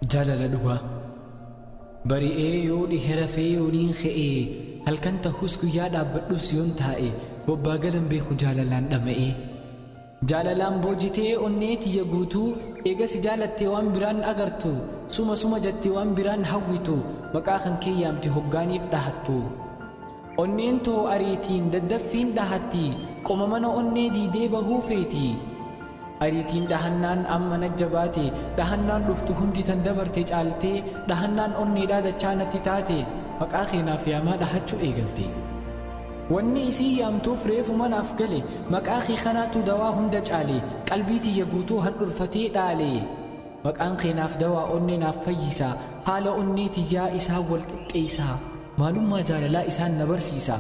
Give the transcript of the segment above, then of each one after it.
Jaalala dhugaa. Bari'ee yoo dhihe rafee yooniin ka'e, halkan tahus guyyaa dhaabbadhus yoon taa'e, bobbaa galan beeku jaalalaan dhama'ee. Jaalalaan boojitee onnee tiyya guutuu, eega si jaalatte waan biraan agartu, suma suma jatti waan biraan hawwitu, maqaa kan kee yaamti hoggaaniif dhahattu. Onneen too ariitiin daddaffiin dhahatti, qoma mana onnee diidee bahuu feeti. Ariitiin dhahannaan amma na jabaate, dhahannaan dhuftu hundi tan dabarte caaltee, dhahannaan onneedhaa dachaa natti taate, maqaa kee naaf yaamaa dhahachuu eegalte. Wanni isiin yaamtuuf reefuma naaf gale, maqaa kee kanaatu dawaa hunda caale, qalbii tiyya guutuu handhurfatee dhaale. Maqaan kee naaf dawaa onnee naaf fayyisa, haala onnee tiyyaa isaan wal qixxeessa, maalummaa jaalalaa isaan na barsiisa.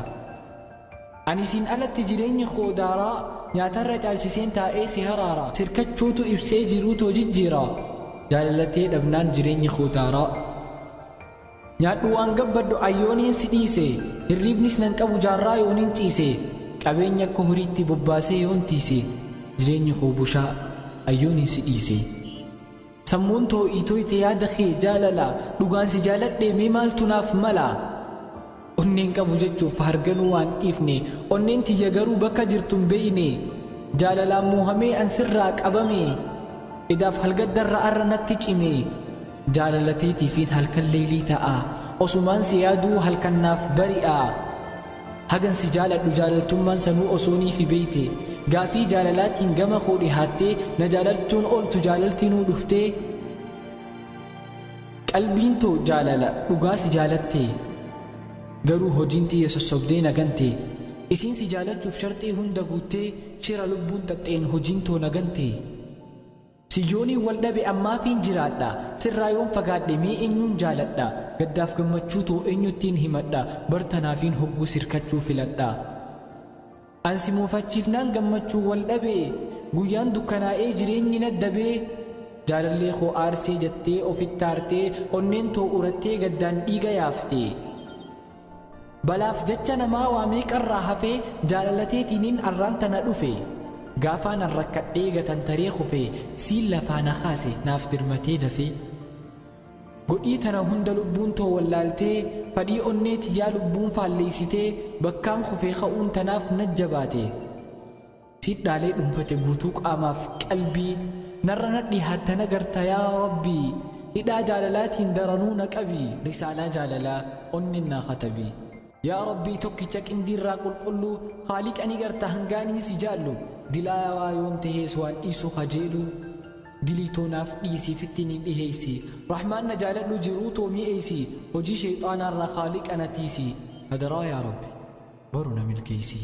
Ani siin alatti jireenyi koo daaraa, nyaatarra caalchiseen taa'ee si haraara, sirkachuutu ibsee jiruu too jijjiira, jaalalatee dhabnaan jireenyi koo daaraa. Nyaadhu waan gabbadhu ayyooniin si dhiise, hirriibnis nan qabu jaarraa yooniin ciise, qabeenya akka horiitti bobbaasee yoon tiise, jireenyi koo bushaa ayyooniin si dhiise. Sammuun too iitooyte yaada kee jaalala, dhugaan si jaaladhee mee maaltu naaf mala? Onneen qabu jechuuf harganuu waan dhiifne, onneen tiyya garuu bakka jirtu hin beeyne. Jaalalaan moohamee an sirraa qabame, edaaf halgaddarra arra natti cime. Jaalala teetiifiin halkan leeylii ta'a, osumaan si yaaduu halkan naaf bari'a. Hagan si jaaladhu jaalaltummaan sanuu osoo niifi beeyte, gaafii jaalalaatiin gama koo dhihaattee, na jaalaltuun ooltu jaalalti nuu dhuftee. Qalbiin too jaalala dhugaa si jaalatte, garuu hojiin tiyya sossobdee na gante. Isiin si jaalachuuf sharxii hunda guuttee, shira lubbuun xaxxeen hojiin too na gante. Siyyooniin wal dhabe an maafiin jiraadha, sirraa yoon fagaadhe mee eenyuun jaaladha, gaddaaf gammachuu too eenyuttiin himadha, bar tanaafiin hogguu sirkachuu filadha. An si muufachiifnaan gammachuun wal dhabe, guyyaan dukkanaa'ee jireenyi na dabee, jaalallee koo aarsee jettee ofitti aartee, onneen too urattee gaddaan dhiiga yaafte. Balaaf jecha namaa waa meeqarraa hafee, jaalala teetiinin arraan tana dhufe. Gaafaan an rakkadhee gatantaree kufe, siin lafaa na kaase naaf dirmatee dafee. Godhii tana hunda lubbuun too wallaaltee, fadhii onnee tiyyaa lubbuun faalleeysitee, bakkaan kufee ka'uun tanaaf na jabaate. Siit dhaalee dhunfate guutuu qaamaaf qalbii, narra na dhihaatta na garta yaa Rabbii, hidhaa jaalalaatiin daranuu na qabi, risaalaa jaalalaa onneen naa katabi. Yaa Rabbii tokkicha qindiirraa qulqulluu, khaaliqa ni garta hangaaniin si jaallu, dilaawaa yoon tahees waan dhiisuu kajeeluu. Dilii too naaf dhiisi fitti ni dhiheeysi, Rahmaan na jaaladhu jiruu too mi'eeysi, hojii sheyxaanaarraa khaaliqa na tiisi, hadaraa yaa Rabbi boru na milkeeysi.